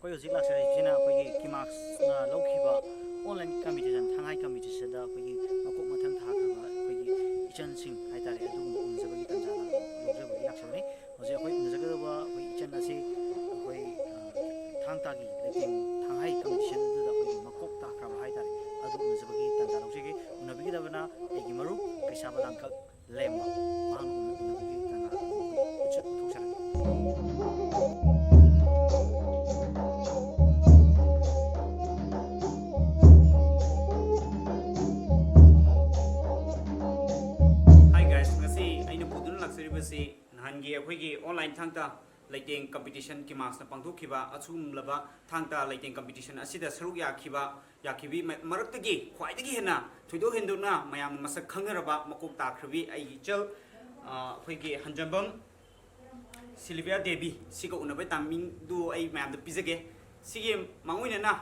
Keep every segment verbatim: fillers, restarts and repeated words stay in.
ꯑꯩꯈꯣꯏ ꯍꯧꯖꯤꯛ ꯂꯥꯛꯆꯔꯤꯁꯤꯅ ꯑꯩꯈꯣꯏꯒꯤ ꯀꯤꯃꯥꯛꯁꯅ ꯂꯧꯈꯤꯕ online competition, ꯊꯥꯡꯍꯥꯏ competitionꯗ ꯑꯩꯈꯣꯏꯒꯤ ꯃꯀꯣꯛ ꯃꯊꯪ ꯊꯥꯈ꯭ꯔꯕ ꯑꯩꯈꯣꯏꯒꯤ ꯏꯆꯟꯁꯤꯡ ꯍꯥꯏꯇꯥꯔꯦ, ꯑꯗꯨꯒꯨꯝꯕ ꯎꯅꯖꯕꯒꯤ ꯇꯥꯟꯖꯥ ꯂꯧꯖꯕꯒꯤ ꯂꯥꯛꯆꯕꯅꯤ꯫ ꯍꯧꯖꯤꯛ ꯑꯩꯈꯣꯏ ꯎꯅꯖꯒꯗꯕ ꯑꯩꯈꯣꯏ ꯏꯆꯟ ꯑꯁꯤ ꯑꯩꯈꯣꯏ, ꯑ, ꯊꯥꯡ ꯇꯥꯒꯤ ꯂꯩꯇꯦꯡ ꯊꯥꯡꯍꯥꯏ competition ꯑꯗꯨꯗ ꯑꯩꯈꯣꯏꯒꯤ ꯃꯀꯣꯛ ꯇꯥꯈ꯭ꯔꯕ ꯍꯥꯏꯇꯥꯔꯦ, ꯑꯗꯨ ꯎꯅꯖꯕꯒꯤ ꯇꯥꯟꯖꯥ ꯂꯧꯖꯒꯦ꯫ ꯎꯅꯕꯤꯒꯗꯕꯅ ꯑꯩꯒꯤ ꯃꯔꯨꯞ ꯀꯩꯁꯥꯕ ꯂꯥꯡꯀꯛ ꯂꯦꯝꯕ, ꯃꯍꯥꯛꯅ ꯎꯅꯕꯒꯤ ꯇꯥꯟꯖꯥ ꯎꯠꯆ-, ꯎꯠꯊꯣꯛꯆꯔꯛꯀꯦ꯫ Hi guys, ꯉꯁꯤ ꯑꯩꯅ ꯄꯨꯗꯨꯅ ꯂꯥꯛꯆꯔꯤꯕꯁꯤ ꯅꯍꯥꯟꯒꯤ ꯑꯩꯈꯣꯏꯒꯤ online ꯊꯥꯡ ꯇꯥ ꯂꯩꯇꯦꯡ competition, ꯀꯤꯃꯥꯛꯁꯅ ꯄꯥꯡꯊꯣꯛꯈꯤꯕ ꯑꯆꯨꯝꯂꯕ ꯊꯥꯡ ꯇꯥ ꯂꯩꯇꯦꯡ competition ꯑꯁꯤꯗ ꯁꯔꯨꯛ ꯌꯥꯈꯤꯕ, ꯌꯥꯈꯤꯕꯤ ꯃ-, ꯃꯔꯛꯇꯒꯤ ꯈ꯭ꯋꯥꯏꯗꯒꯤ ꯍꯦꯟꯅ ꯊꯣꯏꯗꯣꯛ ꯍꯦꯟꯗꯣꯛꯅ ꯃꯌꯥꯝꯅ ꯃꯁꯛ ꯈꯪꯅꯔꯕ ꯃꯀꯣꯛ ꯇꯥꯈ꯭ꯔꯕꯤ ꯑꯩꯒꯤ ꯏꯆꯜ, ꯑ, ꯑꯩꯈꯣꯏꯒꯤ ꯍꯟꯖꯝꯕꯝ ꯁꯤꯜꯚꯤꯌꯥ ꯗꯦꯕꯤ, ꯁꯤꯒ ꯎꯅꯕꯒꯤ timingꯗꯨ ꯑꯩ ꯃꯌꯥꯝꯗ ꯄꯤꯖꯒꯦ꯫ ꯁꯤꯒꯤ ꯃꯥꯡꯑꯣꯏꯅꯅ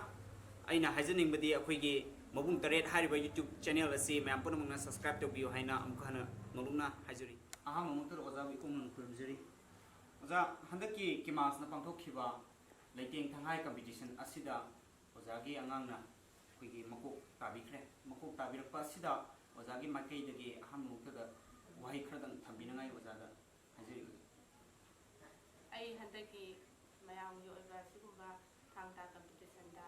ꯑꯩꯅ ꯍꯥꯏꯖꯅꯤꯡꯕꯗꯤ, ꯑꯩꯈꯣꯏꯒꯤ ꯃꯕꯨꯡ ꯇꯔꯦꯠ ꯍꯥꯏꯔꯤꯕ YouTube channel ꯑꯁꯤ ꯃꯌꯥꯝ ꯄꯨꯝꯅꯃꯛꯅ subscribe ꯇꯧꯕꯤꯌꯨ ꯍꯥꯏꯅ ꯑꯃꯨꯛ ꯍꯟꯅ ꯅꯧꯂꯨꯛꯅ ꯍꯥꯏꯖꯔꯤ꯫ ꯑꯍꯥꯟꯕꯃꯛꯇꯗ ꯑꯣꯖꯥꯕꯨ ꯏꯀꯣꯛ ꯃꯅꯨꯡ ꯈꯨꯔꯨꯝꯖꯔꯤ꯫ ꯑꯣꯖꯥ, ꯍꯟꯗꯛꯀꯤ ꯀꯤꯃꯥꯁꯅ ꯄꯥꯡꯊꯣꯛꯈꯤꯕ ꯂꯩꯇꯦꯡ ꯊꯥꯡꯍꯥꯏ competition ꯑꯁꯤꯗ ꯑꯣꯖꯥꯒꯤ ꯑꯉꯥꯡꯅ ꯑꯩꯈꯣꯏꯒꯤ ꯃꯀꯣꯛ ꯇꯥꯕꯤꯈ꯭ꯔꯦ꯫ ꯃꯀꯣꯛ ꯇꯥꯕꯤꯔꯛꯄ ꯑꯁꯤꯗ ꯑꯣꯖꯥꯒꯤ ꯃꯥꯏꯀꯩꯗꯒꯤ ꯑꯍꯥꯟꯕꯃꯛꯇꯗ ꯋꯥꯍꯩ ꯈꯔꯗꯪ ꯊꯝꯕꯤꯅꯉꯥꯏ ꯑꯣꯖꯥꯗ ꯍꯥꯏꯖꯔꯤ꯫ ꯑꯩ ꯍꯟꯗꯛꯀꯤ ꯃꯌꯥꯝꯒꯤ ꯑꯣꯏꯕ ꯁꯤꯒꯨꯝꯕ ꯊꯥꯡ ꯇꯥ competitionꯗ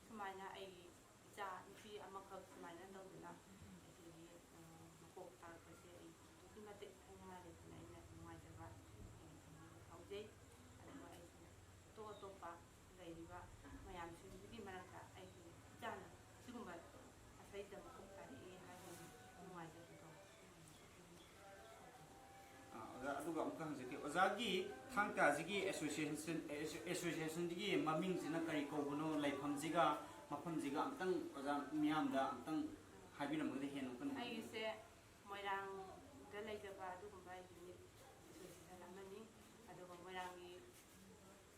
ꯁꯨꯃꯥꯏꯅ ꯑꯩꯒꯤ ꯏꯆꯥ ꯅꯨꯄꯤ ꯑꯃꯈꯛ ꯁꯨꯃꯥꯏꯅ ꯇꯧꯗꯅ ꯑꯩꯈꯣꯏꯒꯤ, ꯑ, ꯃꯀꯣꯛ ꯇꯥꯔꯛꯄꯁꯦ ꯑꯩ ꯑꯗꯨꯛꯀꯤ ꯃꯇꯤꯛ ꯍꯥꯏꯅꯤꯡꯉꯥꯏ ꯂꯩꯇꯅ ꯑꯩꯅ ꯅꯨꯡꯉꯥꯏꯖꯕ ꯑꯩꯒꯤ ꯊꯃꯣꯏꯗ ꯐꯥꯎꯖꯩ꯫ ꯑꯗꯨꯒ ꯑꯩꯁꯨ ꯑꯇꯣꯞ ꯑꯇꯣꯞꯄ ꯂꯩꯔꯤꯕ ꯃꯌꯥꯝꯁꯤꯡꯁꯤꯒꯤ ꯃꯔꯛꯇ ꯑꯩꯒꯤ ꯏꯆꯥꯅ ꯁꯤꯒꯨꯝꯕ ꯑꯁꯤꯗ ꯃꯀꯣꯛ ꯇꯥꯔꯛꯑꯦ ꯍꯥꯏꯕꯒꯤ ꯅꯨꯡꯉꯥꯏꯖꯕꯗꯣ꯫ ꯑꯥ, ꯑꯣꯖꯥ, ꯑꯗꯨꯒ ꯑꯃꯨꯛꯀ ꯍꯪꯖꯒꯦ꯫ ꯑꯣꯖꯥꯒꯤ ꯊꯥꯡ ꯇꯥꯁꯤꯒꯤ association, associationꯁꯤꯒꯤ ꯃꯃꯤꯡꯁꯤꯅ ꯀꯔꯤ ꯀꯧꯕꯅꯣ? ꯂꯩꯐꯝꯁꯤꯒ ꯃꯐꯝꯁꯤꯒ ꯑꯝꯇꯪ ꯑꯣꯖꯥ ꯃꯤꯌꯥꯝꯗ ꯑꯝꯇꯪ ꯍꯥꯏꯕꯤꯔꯝꯃꯒꯗꯤ ꯍꯦꯟꯅ ꯑꯃꯨꯛꯀ ꯅꯨꯡꯉꯥꯏꯖꯒꯅꯤ꯫ ꯑꯩꯒꯤꯁꯦ ꯃꯣꯏꯔꯥꯡꯗ ꯂꯩꯖꯕ ꯑꯗꯨꯒꯨꯝꯕ unit association ꯑꯃꯅꯤ꯫ ꯑꯗꯨꯒ ꯃꯣꯏꯔꯥꯡꯒꯤ,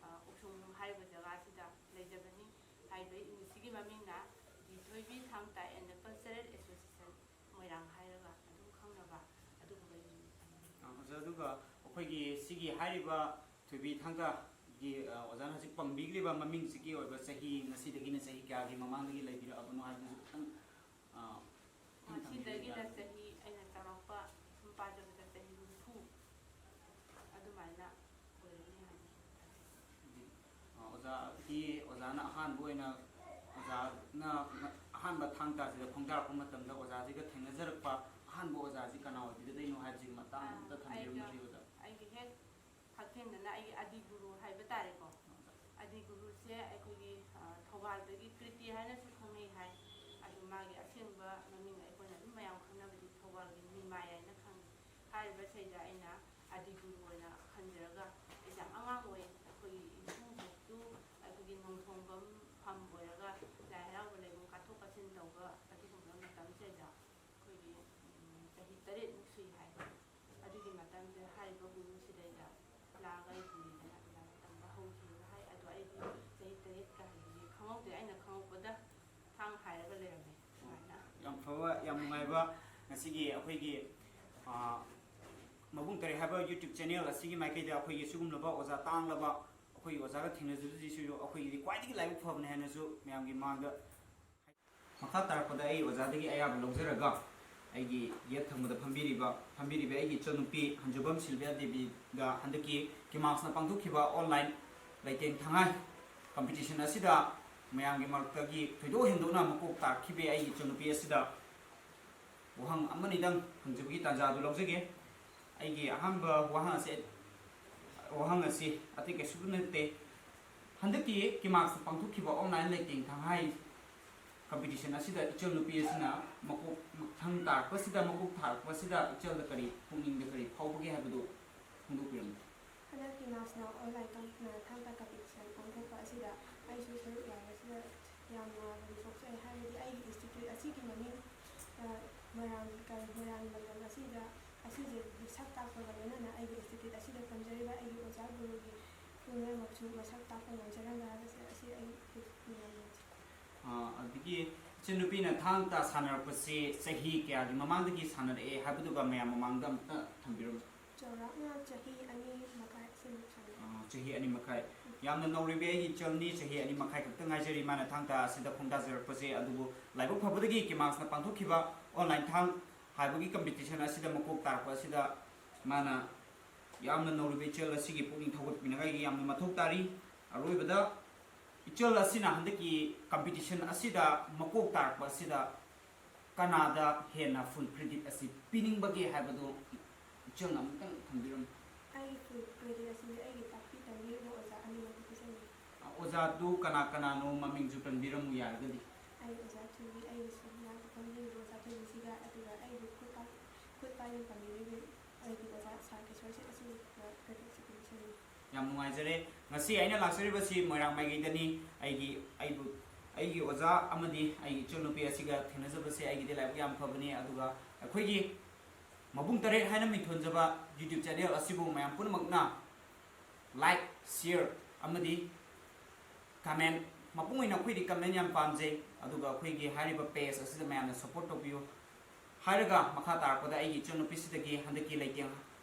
ꯑ, ꯎꯈ꯭ꯔꯨꯜ ꯍꯥꯏꯔꯤꯕ ꯖꯒꯥꯁꯤꯗ ꯂꯩꯖꯕꯅꯤ꯫ ꯍꯥꯏꯔꯤꯕ unitꯁꯤꯒꯤ ꯃꯃꯤꯡꯅ ꯗꯤ ꯊꯣꯏꯕꯤ ꯊꯥꯡ ꯇꯥ and Cultural Association ꯃꯣꯏꯔꯥꯡ ꯍꯥꯏꯔꯒ ꯑꯗꯨꯝ ꯈꯪꯅꯕ ꯑꯗꯨꯒꯨꯝꯕ unit ꯑꯃꯅꯤ꯫ ꯑ, ꯑꯣꯖꯥ, ꯑꯗꯨꯒ ꯑꯩꯈꯣꯏꯒꯤ ꯁꯤꯒꯤ ꯍꯥꯏꯔꯤꯕ ꯊꯣꯏꯕꯤ ꯊꯥꯡ ꯇꯥꯒꯤ, ꯑ, ꯑꯣꯖꯥꯅ ꯍꯧꯖꯤꯛ ꯄꯥꯡꯕꯤꯈ꯭ꯔꯤꯕ ꯃꯃꯤꯡꯁꯤꯒꯤ ꯑꯣꯏꯕ ꯆꯍꯤ, ꯉꯁꯤꯗꯒꯤꯅ ꯆꯍꯤ ꯀꯌꯥꯒꯤ ꯃꯃꯥꯡꯗꯒꯤ ꯂꯩꯕꯤꯔꯛꯑꯕꯅꯣ ꯍꯥꯏꯕꯗꯨꯁꯨ ꯈꯤꯇꯪ, ꯑ, ꯈꯤꯇꯪ ꯉꯁꯤꯗꯒꯤꯅ ꯊꯝꯕꯤꯔꯝꯕ ꯌꯥꯒꯗ꯭ꯔꯥ? ꯆꯍꯤ, ꯑꯩꯅ ꯆꯥꯎꯔꯥꯛꯄ ꯁꯨꯝ ꯄꯥꯖꯕꯗ ꯆꯍꯤ ꯅꯤꯐꯨ ꯑꯗꯨꯃꯥꯏꯅ ꯑꯣꯏꯔꯅꯤ ꯍꯥꯏꯅ ꯊꯥꯖꯩ꯫ ꯑ, ꯑꯣꯖꯥꯒꯤ, ꯑꯣꯖꯥꯅ ꯑꯍꯥꯟꯕ ꯑꯣꯏꯅ, ꯑꯣꯖꯥꯅ ꯑꯍꯥꯟꯕ ꯊꯥꯡ ꯇꯥꯁꯤꯗ ꯈꯣꯡꯗꯥꯔꯛꯄ ꯃꯇꯝꯗ ꯑꯣꯖꯥꯁꯤꯒ ꯊꯦꯡꯅꯖꯔꯛꯄ ꯑꯍꯥꯟꯕ ꯑꯣꯖꯥꯁꯤ ꯀꯅꯥ ꯑꯣꯏꯕꯤꯒꯗꯣꯏꯅꯣ ꯍꯥꯏꯕꯁꯤꯒꯤ ꯃꯇꯥꯡ ꯑꯝꯇ ꯑꯩꯒ ꯊꯝꯕꯤꯔꯝꯃꯗꯤ ꯑꯣꯖꯥ꯫ ꯑꯩꯒꯤ ꯍꯦꯛ ꯍꯛꯊꯦꯡꯅꯅ ꯑꯩꯒꯤ ꯑꯗꯤ ꯒꯨꯔꯨ ꯍꯥꯏꯕ ꯇꯥꯔꯦꯀꯣ꯫ ꯑꯗꯤ ꯒꯨꯔꯨꯁꯦ ꯑꯩꯈꯣꯏꯒꯤ, ꯑ, ꯊꯧꯕꯥꯜꯗꯒꯤ ꯀ꯭ꯔꯤꯇꯤ ꯍꯥꯏꯅꯁꯨ ꯈꯪꯅꯩ ꯍꯥꯏ꯫ ꯑꯗꯨ ꯃꯥꯒꯤ ꯑꯁꯦꯡꯕ ꯃꯃꯤꯡ ꯑꯩꯈꯣꯏꯅ ꯑꯗꯨꯝ ꯃꯌꯥꯝ ꯈꯪꯅꯕꯗꯤ ꯊꯧꯕꯥꯜꯒꯤ ꯃꯤꯃꯥꯏ ꯍꯥꯏꯅ ꯈꯪꯅꯩ꯫ ꯍꯥꯏꯔꯤꯕꯁꯤꯗꯩꯗ ꯑꯩꯅ ꯑꯗꯤ ꯒꯨꯔꯨ ꯑꯣꯏꯅ ꯈꯟꯖꯔꯒ, ꯑꯩꯁꯦ ꯌꯥꯝ ꯑꯉꯥꯡ ꯑꯣꯏ꯫ ꯑꯩꯈꯣꯏꯒꯤ ꯏꯄꯨꯕꯣꯛꯇꯨ ꯑꯩꯈꯣꯏꯒꯤ ꯅꯣꯡꯊꯣꯡꯕꯝ ꯐꯝ ꯑꯣꯏꯔꯒ ꯂꯥꯏ ꯍꯔꯥꯎꯕ ꯂꯩꯕꯝ ꯀꯥꯊꯣꯛ ꯀꯥꯁꯤꯟ ꯇꯧꯕ ꯑꯗꯨꯒꯨꯝꯕ ꯃꯇꯝꯁꯤꯗ ꯑꯩꯈꯣꯏꯒꯤ, ꯎꯝ, ꯆꯍꯤ ꯇꯔꯦꯠꯃꯨꯛ ꯁꯨꯏ ꯍꯥꯏ꯫ ꯑꯗꯨꯒꯤ ꯃꯇꯝꯁꯤꯗ ꯍꯥꯏꯔꯤꯕ ꯒꯨꯔꯨꯁꯤꯗꯩꯗ ꯂꯥꯛꯑꯒ ꯑꯩ ꯒꯨꯔꯨꯗꯅ ꯑꯗꯨꯃꯥꯏꯅ ꯇꯝꯕ ꯍꯧꯈꯤꯕ ꯍꯥꯏ꯫ ꯑꯗꯣ ꯑꯩꯗꯤ ꯆꯍꯤ ꯇꯔꯦꯠꯀ ꯍꯥꯏꯕꯁꯤ ꯈꯪꯍꯧꯗꯦ꯫ ꯑꯩꯅ ꯈꯪꯍꯧꯕꯗ ꯊꯥꯡ ꯍꯥꯏꯔꯒ ꯂꯩꯔꯝꯃꯦ ꯁꯨꯃꯥꯏꯅ꯫ ꯌꯥꯝ ꯐꯕ, ꯌꯥꯝ ꯅꯨꯡꯉꯥꯏꯕ ꯉꯁꯤꯒꯤ ꯑꯩꯈꯣꯏꯒꯤ, ꯑ, ꯃꯕꯨꯡ ꯇꯔꯦꯠ ꯍꯥꯏꯕ YouTube channel ꯑꯁꯤꯒꯤ ꯃꯥꯏꯀꯩꯗ ꯑꯩꯈꯣꯏꯒꯤ ꯁꯤꯒꯨꯝꯂꯕ ꯑꯣꯖꯥ ꯇꯥꯡꯂꯕ ꯑꯩꯈꯣꯏꯒꯤ ꯑꯣꯖꯥꯒ ꯊꯦꯡꯅꯖꯕꯁꯤꯁꯨ ꯑꯩꯈꯣꯏꯒꯤꯗꯤ ꯈ꯭ꯋꯥꯏꯗꯒꯤ ꯂꯥꯏꯕꯛ ꯐꯕꯅꯤ ꯍꯥꯏꯅꯁꯨ ꯃꯌꯥꯝꯒꯤ ꯃꯥꯡꯗ꯫ ꯃꯈꯥ ꯇꯥꯔꯛꯄꯗ ꯑꯩ ꯑꯣꯖꯥꯗꯒꯤ ꯑꯌꯥꯕ ꯂꯧꯖꯔꯒ ꯑꯩꯒꯤ ꯌꯦꯠ ꯊꯪꯕꯗ ꯐꯝꯕꯤꯔꯤꯕ, ꯐꯝꯕꯤꯔꯤꯕ ꯑꯩꯒꯤ ꯏꯆꯟꯅꯨꯄꯤ ꯍꯟꯖꯨꯕꯝ ꯁꯤꯜꯚꯤꯌꯥ ꯗꯦꯕꯤꯗ ꯍꯟꯗꯛꯀꯤ ꯀꯤꯃꯥꯁꯅ ꯄꯥꯡꯊꯣꯛꯈꯤꯕ online ꯂꯩꯇꯦꯡ ꯊꯉꯥꯏ competition ꯑꯁꯤꯗ ꯃꯌꯥꯝꯒꯤ ꯃꯔꯛꯇꯒꯤ ꯊꯣꯏꯗꯣꯛ ꯍꯦꯟꯗꯣꯛꯅ ꯃꯀꯣꯛ ꯇꯥꯛꯈꯤꯕ ꯑꯩꯒꯤ ꯏꯆꯟꯅꯨꯄꯤ ꯑꯁꯤꯗ ꯋꯥꯍꯪ ꯑꯃꯅꯤꯗꯪ ꯍꯪꯖꯕꯒꯤ ꯇꯥꯟꯖꯥ ꯑꯗꯨ ꯂꯧꯖꯒꯦ꯫ ꯑꯩꯒꯤ ꯑꯍꯥꯟꯕ ꯋꯥꯍꯪ ꯑꯁꯤ, ꯋꯥꯍꯪ ꯑꯁꯤ ꯑꯇꯩ ꯀꯩꯁꯨ ꯅꯠꯇꯦ꯫ ꯍꯟꯗꯛꯀꯤ ꯀꯤꯃꯥꯁꯇ ꯄꯥꯡꯊꯣꯛꯈꯤꯕ online ꯂꯩꯇꯦꯡ ꯊꯉꯥꯏ competition ꯑꯁꯤꯗ ꯏꯆꯜ ꯅꯨꯄꯤ ꯑꯁꯤꯅ ꯃꯀꯣꯛ ꯃꯊꯪ ꯇꯥꯔꯛꯄꯁꯤꯗ, ꯃꯀꯣꯛ ꯊꯥꯔꯛꯄꯁꯤꯗ ꯏꯆꯜꯗ ꯀꯔꯤ, ꯄꯨꯛꯅꯤꯡꯗ ꯀꯔꯤ ꯐꯥꯎꯕꯒꯦ ꯍꯥꯏꯕꯗꯨ ꯐꯣꯡꯗꯣꯛꯄꯤꯔꯝꯃꯨ꯫ ꯍꯟꯗꯛ ꯀꯤꯃꯥꯁꯅ online ꯀꯝ-, ꯊꯥꯡ ꯇꯥ competition ꯄꯥꯡꯊꯣꯛꯄ ꯑꯁꯤꯗ ꯑꯩꯁꯨ ꯁꯔꯨꯛ ꯌꯥꯕꯁꯤꯗ ꯌꯥꯝꯅ ꯅꯨꯡꯉꯥꯏꯕꯗꯤ ꯐꯣꯡꯗꯣꯛꯆꯩ꯫ ꯍꯥꯏꯕꯗꯤ ꯑꯩꯒꯤ institute ꯑꯁꯤꯒꯤ ꯃꯃꯤꯡ, ꯑ, ꯃꯣꯏꯔꯥꯡ ꯀꯔꯤ, ꯃꯣꯏꯔꯥꯡ ꯂꯝꯗꯝ ꯑꯁꯤꯗ ꯑꯁꯤꯁꯦ ꯁꯛ ꯇꯥꯛꯄꯒ ꯂꯣꯏꯅꯅ ꯑꯩꯒꯤ institute ꯑꯁꯤꯗ ꯇꯝꯖꯔꯤꯕ ꯑꯩꯒꯤ ꯑꯣꯖꯥ ꯒꯨꯔꯨꯒꯤ ꯄꯨꯝꯅꯃꯛꯁꯨ ꯃꯁꯛ ꯇꯥꯛꯄ ꯉꯝꯖꯔꯝꯕ ꯍꯥꯏꯕꯁꯦ ꯑꯁꯤ ꯑꯩ ꯌꯥꯝꯅ ꯅꯨꯡꯉꯥꯏꯖꯩ꯫ ꯑ, ꯑꯗꯒꯤ ꯏꯆꯟꯅꯨꯄꯤꯅ ꯊꯥꯡ ꯇꯥ ꯁꯥꯟꯅꯔꯛꯄꯁꯤ ꯆꯍꯤ ꯀꯌꯥꯒꯤ ꯃꯃꯥꯡꯗꯒꯤ ꯁꯥꯟꯅꯔꯛꯑꯦ ꯍꯥꯏꯕꯗꯨꯒ ꯃꯌꯥꯝ ꯃꯃꯥꯡꯗ ꯑꯝꯇ ꯊꯝꯕꯤꯔꯝꯃꯨ꯫ ꯆꯥꯎꯔꯥꯛꯅ ꯆꯍꯤ ꯑꯅꯤ ꯃꯈꯥꯏ ꯑꯁꯤꯃꯨꯛ ꯁꯥꯟꯅꯩ꯫ ꯑ, ꯆꯍꯤ ꯑꯅꯤ ꯃꯈꯥꯏ꯫ ꯌꯥꯝꯅ ꯅꯧꯔꯤꯕ ꯑꯩꯒꯤ ꯏꯆꯜꯅꯤ, ꯆꯍꯤ ꯑꯅꯤ ꯃꯈꯥꯏ ꯈꯛꯇ ꯉꯥꯏꯖꯔꯤ ꯃꯥꯅ ꯊꯥꯡ ꯇꯥ ꯑꯁꯤꯗ ꯈꯣꯡꯗꯥꯖꯔꯛꯄꯁꯦ꯫ ꯑꯗꯨꯕꯨ ꯂꯥꯏꯕꯛ ꯐꯕꯗꯒꯤ ꯀꯤꯃꯥꯁꯅ ꯄꯥꯡꯊꯣꯛꯈꯤꯕ online ꯊꯥꯡ ꯍꯥꯏꯕꯒꯤ competition ꯑꯁꯤꯗ ꯃꯀꯣꯛ ꯇꯥꯔꯛꯄ ꯑꯁꯤꯗ ꯃꯥꯅ ꯌꯥꯝꯅ ꯅꯧꯔꯤꯕ ꯏꯆꯜ ꯑꯁꯤꯒꯤ ꯄꯨꯛꯅꯤꯡ ꯊꯧꯒꯠꯄꯤꯅꯉꯥꯏꯒꯤ ꯌꯥꯝꯅ ꯃꯊꯧ ꯇꯥꯔꯤ꯫ ꯑꯔꯣꯏꯕꯗ ꯏꯆꯜ ꯑꯁꯤꯅ ꯍꯟꯗꯛꯀꯤ competition ꯑꯁꯤꯗ ꯃꯀꯣꯛ ꯇꯥꯔꯛꯄ ꯑꯁꯤꯗ ꯀꯅꯥꯗ ꯍꯦꯟꯅ full credit ꯑꯁꯤ ꯄꯤꯅꯤꯡꯕꯒꯦ ꯍꯥꯏꯕꯗꯨ ꯏꯆꯜꯅ ꯑꯃꯨꯛꯇꯪ ꯊꯝꯕꯤꯔꯝꯃꯨ꯫ ꯑꯩꯒꯤ full credit ꯑꯁꯤꯗꯤ ꯑꯩꯒꯤ ꯇꯥꯛꯄꯤ ꯇꯝꯕꯤꯔꯤꯕ ꯑꯣꯖꯥ ꯑꯅꯤꯃꯛꯇ ꯄꯤꯖꯅꯤꯡꯏ꯫ ꯑꯣꯖꯥꯗꯨ ꯀꯅꯥ ꯀꯅꯥꯅꯣ, ꯃꯃꯤꯡꯁꯨ ꯄꯟꯕꯤꯔꯝꯃꯨ ꯌꯥꯔꯒꯗꯤ꯫ ꯑꯩ ꯑꯣꯖꯥ ꯊꯣꯏꯕꯤ, ꯑꯩꯒꯤ ꯁ꯭ꯀꯨꯜ ꯃꯅꯥꯛꯇ ꯐꯝꯖꯔꯤꯕ ꯑꯣꯖꯥ ꯊꯣꯏꯕꯤꯁꯤꯒ, ꯑꯗꯨꯒ ꯑꯩꯕꯨ ꯈꯨꯠ ꯄꯥꯏ-, ꯈꯨꯠ ꯄꯥꯏꯕꯤ ꯇꯝꯕꯤꯔꯤꯕ ꯑꯩꯒꯤ ꯑꯣꯖꯥ ꯁꯥꯔ ꯀꯦꯁꯣꯔꯁꯤꯠ ꯑꯁꯤꯒ credit ꯑꯁꯤ ꯄꯤꯖꯅꯤꯡꯏ꯫ ꯌꯥꯝ ꯅꯨꯡꯉꯥꯏꯖꯔꯦ꯫ ꯉꯁꯤ ꯑꯩꯅ ꯂꯥꯛꯆꯔꯤꯕꯁꯤ ꯃꯣꯏꯔꯥꯡ ꯃꯥꯏꯀꯩꯗꯅꯤ꯫ ꯑꯩꯒꯤ, ꯑꯩꯕꯨ, ꯑꯩꯒꯤ ꯑꯣꯖꯥ ꯑꯃꯗꯤ ꯑꯩꯒꯤ ꯏꯆꯟꯅꯨꯄꯤ ꯑꯁꯤꯒ ꯊꯦꯡꯅꯖꯕꯁꯦ ꯑꯩꯒꯤꯗꯤ ꯂꯥꯏꯕꯛ ꯌꯥꯝ ꯐꯕꯅꯤ꯫ ꯑꯗꯨꯒ ꯑꯩꯈꯣꯏꯒꯤ ꯃꯕꯨꯡ ꯇꯔꯦꯠ ꯍꯥꯏꯅ ꯃꯤꯡꯊꯣꯟꯖꯕ YouTube channel ꯑꯁꯤꯕꯨ ꯃꯌꯥꯝ ꯄꯨꯝꯅꯃꯛꯅ like, share ꯑꯃꯗꯤ comment, ꯃꯄꯨꯡ ꯑꯣꯏꯅ ꯑꯩꯈꯣꯏꯗꯤ comment ꯌꯥꯝ ꯄꯥꯝꯖꯩ꯫ ꯑꯗꯨꯒ ꯑꯩꯈꯣꯏꯒꯤ ꯍꯥꯏꯔꯤꯕ page ꯑꯁꯤꯗ ꯃꯌꯥꯝꯅ support ꯇꯧꯕꯤꯌꯨ꯫ ꯍꯥꯏꯔꯒ ꯃꯈꯥ ꯇꯥꯔꯛꯄꯗ ꯑꯩꯒꯤ ꯏꯆꯟꯅꯨꯄꯤꯁꯤꯗꯒꯤ ꯍꯟꯗꯛꯀꯤ ꯂꯩꯇꯦꯡ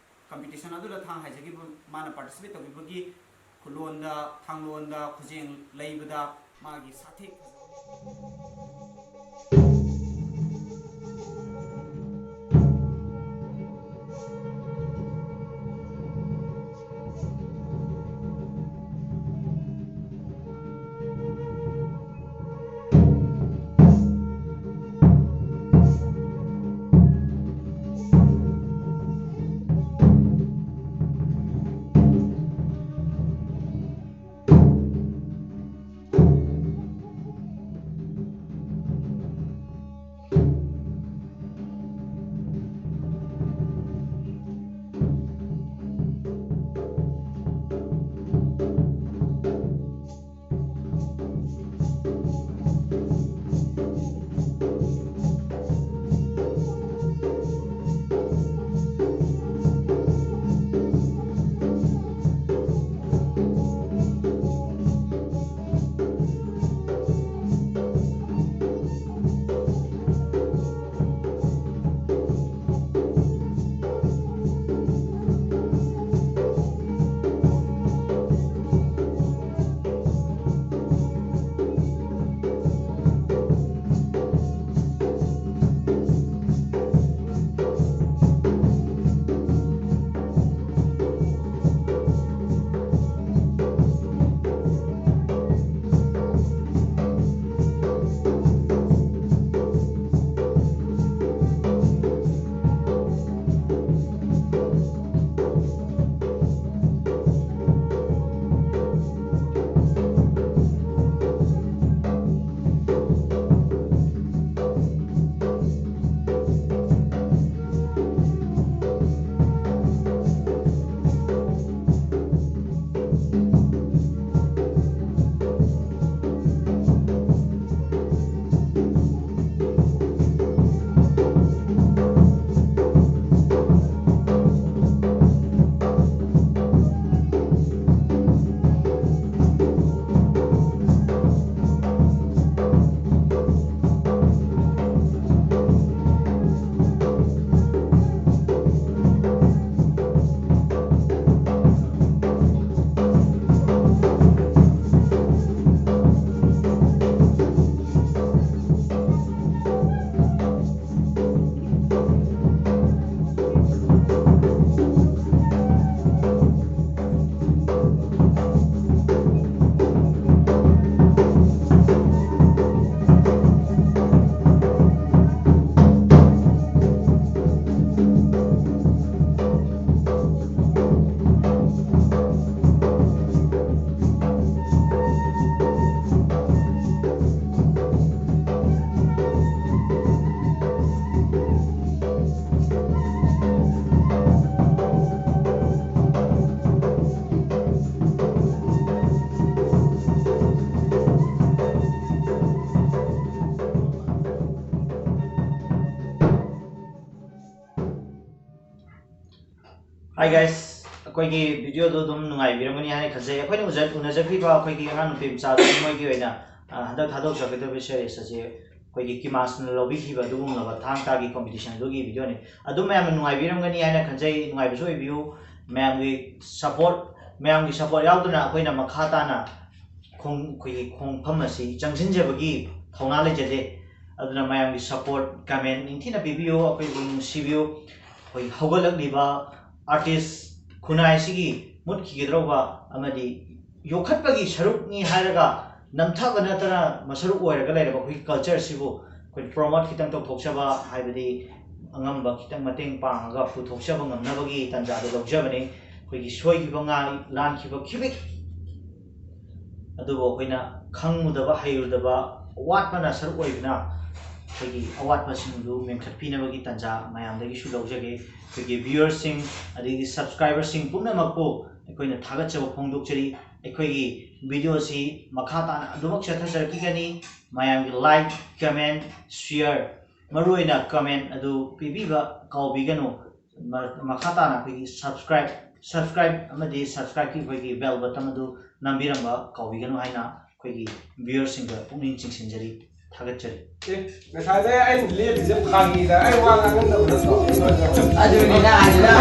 competition ꯑꯗꯨꯗ ꯊꯥꯡ ꯍꯥꯏꯖꯈꯤꯕ, ꯃꯥꯅ participate ꯇꯧꯈꯤꯕꯒꯤ ꯈꯨꯂꯣꯟꯗ, ꯊꯥꯡꯂꯣꯟꯗ, ꯈꯨꯖꯦꯡ ꯂꯩꯕꯗ ꯃꯥꯒꯤ ꯁꯥꯊꯦꯛ ꯐꯖꯕ Guys, ꯑꯩꯈꯣꯏꯒꯤ ꯚꯤꯗꯤꯑꯣꯗꯣ ꯑꯗꯨꯝ ꯅꯨꯡꯉꯥꯏꯕꯤꯔꯝꯒꯅꯤ ꯍꯥꯏꯅ ꯈꯟꯖꯩ꯫ ꯑꯩꯈꯣꯏꯅ ꯎꯖ- ꯎꯅꯖꯈ꯭ꯔꯤꯕ ꯑꯩꯈꯣꯏꯒꯤ ꯑꯉꯥꯡ ꯅꯨꯄꯤ ꯃꯆꯥꯗꯨ ꯃꯣꯏꯒꯤ ꯑꯣꯏꯅ, ꯑ, ꯍꯟꯗꯛ ꯊꯥꯗꯣꯛꯆꯒꯗꯧꯔꯤꯕ ꯁꯦꯔꯤꯁ ꯑꯁꯤ ꯑꯩꯈꯣꯏꯒꯤ ꯀꯤꯃꯥꯁꯅ ꯂꯧꯕꯤꯈꯤꯕ ꯑꯗꯨꯒꯨꯝꯂꯕ ꯊꯥꯡ ꯇꯥꯒꯤ ꯀꯣꯝꯄꯤꯇꯤꯁꯟꯗꯨꯒꯤ ꯚꯤꯗꯤꯑꯣꯅꯤ꯫ ꯑꯗꯨꯝ ꯃꯌꯥꯝꯅ ꯅꯨꯡꯉꯥꯏꯕꯤꯔꯝꯒꯅꯤ ꯍꯥꯏꯅ ꯈꯟꯖꯩ꯫ ꯅꯨꯡꯉꯥꯏꯕꯁꯨ ꯑꯣꯏꯕꯤꯌꯨ꯫ ꯃꯌꯥꯝꯒꯤ ꯁꯄꯣꯔꯠ ꯃꯌꯥꯝꯒꯤ ꯁꯄꯣꯔꯠ ꯌꯥꯎꯗꯅ ꯑꯩꯈꯣꯏꯅ ꯃꯈꯥ ꯇꯥꯅ ꯈꯣꯡ ꯑꯩꯈꯣꯏꯒꯤ ꯈꯣꯡꯐꯝ ꯑꯁꯤ ꯆꯪꯁꯤꯟꯖꯕꯒꯤ ꯊꯧꯅꯥ ꯂꯩꯖꯗꯦ꯫ ꯑꯗꯨꯅ ꯃꯌꯥꯝꯒꯤ ꯁꯄꯣꯔꯠ, ꯀꯃꯦꯟ ꯅꯤꯡꯊꯤꯅ ꯄꯤꯕꯤꯌꯨ꯫ ꯑꯩꯈꯣꯏꯕꯨ ꯅꯨꯡꯁꯤꯕꯤꯌꯨ꯫ ꯑꯩꯈꯣꯏ ꯍꯧꯒꯠꯂꯛꯂꯤꯕ ꯑꯥꯔꯇꯤꯁ ꯈꯨꯟꯅꯥꯏꯁꯤꯒꯤ ꯃꯨꯠꯈꯤꯒꯗꯧꯔꯕ ꯑꯃꯗꯤ ꯌꯣꯛꯈꯠꯄꯒꯤ ꯁꯔꯨꯛꯅꯤ ꯍꯥꯏꯔꯒ ꯅꯝꯊꯕ ꯅꯠꯇꯅ ꯃꯁꯔꯨꯛ ꯑꯣꯏꯔꯒ ꯂꯩꯔꯕ ꯑꯩꯈꯣꯏꯒꯤ ꯀꯜꯆꯔꯁꯤꯕꯨ ꯑꯩꯈꯣꯏ ꯄ꯭ꯔꯣꯃꯣꯠ ꯈꯤꯇꯪ ꯇꯧꯊꯣꯛꯆꯕ, ꯍꯥꯏꯕꯗꯤ ꯑꯉꯝꯕ ꯈꯤꯇꯪ ꯃꯇꯦꯡ ꯄꯥꯡꯉꯒ ꯄꯨꯊꯣꯛꯆꯕ ꯉꯝꯅꯕꯒꯤ ꯇꯥꯟꯖꯥꯗꯨ ꯂꯧꯖꯕꯅꯤ꯫ ꯑꯩꯈꯣꯏꯒꯤ ꯁꯣꯏꯈꯤꯕ ꯉꯥꯏ, ꯂꯥꯟꯈꯤꯕ ꯈꯤꯕꯤꯛ ꯑꯗꯨꯕꯨ ꯑꯩꯈꯣꯏꯅ ꯈꯪꯉꯨꯗꯕ, ꯍꯩꯔꯨꯗꯕ, ꯑꯋꯥꯠꯄꯅ ꯁꯔꯨꯛ ꯑꯣꯏꯕꯅ ꯑꯩꯈꯣꯏꯒꯤ ꯑꯋꯥꯠꯄꯁꯤꯡꯗꯨ ꯃꯦꯟꯈꯠꯄꯤꯅꯕꯒꯤ ꯇꯥꯟꯖꯥ ꯃꯌꯥꯝꯗꯒꯤꯁꯨ ꯂꯧꯖꯒꯦ꯫ ꯑꯩꯈꯣꯏꯒꯤ ꯚ꯭ꯌꯨꯋꯔꯁꯤꯡ ꯑꯗꯒꯤ ꯁꯕꯁꯀ꯭ꯔꯥꯏꯕꯔꯁꯤꯡ ꯄꯨꯝꯅꯃꯛꯄꯨ ꯑꯩꯈꯣꯏꯅ ꯊꯥꯒꯠꯆꯕ ꯐꯣꯡꯗꯣꯛꯆꯔꯤ꯫ ꯑꯩꯈꯣꯏꯒꯤ ꯚꯤꯗꯤꯑꯣꯁꯤ ꯃꯈꯥ ꯇꯥꯅ ꯑꯗꯨꯃꯛ ꯆꯠꯊꯖꯔꯛꯈꯤꯒꯅꯤ꯫ ꯃꯌꯥꯝꯒꯤ ꯂꯥꯏꯛ, ꯀꯃꯦꯟ, ꯁꯤꯌꯔ, ꯃꯔꯨꯑꯣꯏꯅ ꯀꯃꯦꯟ ꯑꯗꯨ ꯄꯤꯕꯤꯕ ꯀꯥꯎꯕꯤꯒꯅꯨ꯫ ꯃ-, ꯃꯈꯥ ꯇꯥꯅ ꯑꯩꯈꯣꯏꯒꯤ ꯁꯕꯁꯀ꯭ꯔꯥꯏꯕ, ꯁꯕꯁꯀ꯭ꯔꯥꯏꯕ ꯑꯃꯗꯤ ꯁꯕꯁꯀ꯭ꯔꯥꯏꯕꯀꯤ ꯑꯩꯈꯣꯏꯒꯤ ꯕꯦꯜ ꯕꯇꯟ ꯑꯗꯨ ꯅꯝꯕꯤꯔꯝꯕ ꯀꯥꯎꯕꯤꯒꯅꯨ ꯍꯥꯏꯅ ꯑꯩꯈꯣꯏꯒꯤ ꯚ꯭ꯌꯨꯋꯔꯁꯤꯡꯗ ꯄꯨꯛꯅꯤꯡ ꯆꯤꯡꯁꯤꯟꯖꯔꯤ꯫ ꯊꯥꯒꯠꯆꯔꯤ꯫ ꯑꯦ, ꯉꯁꯥꯏꯗꯩ ꯑꯩꯅ ꯂꯦꯞꯄꯤꯁꯦ ꯐꯥꯒꯤꯗ ꯑꯩ ꯋꯥ ꯉꯥꯡꯉꯝꯗꯕ ꯅꯠꯇ꯭ꯔꯣ? ꯑꯗꯨꯅꯤꯗ, ꯑꯗꯨꯗ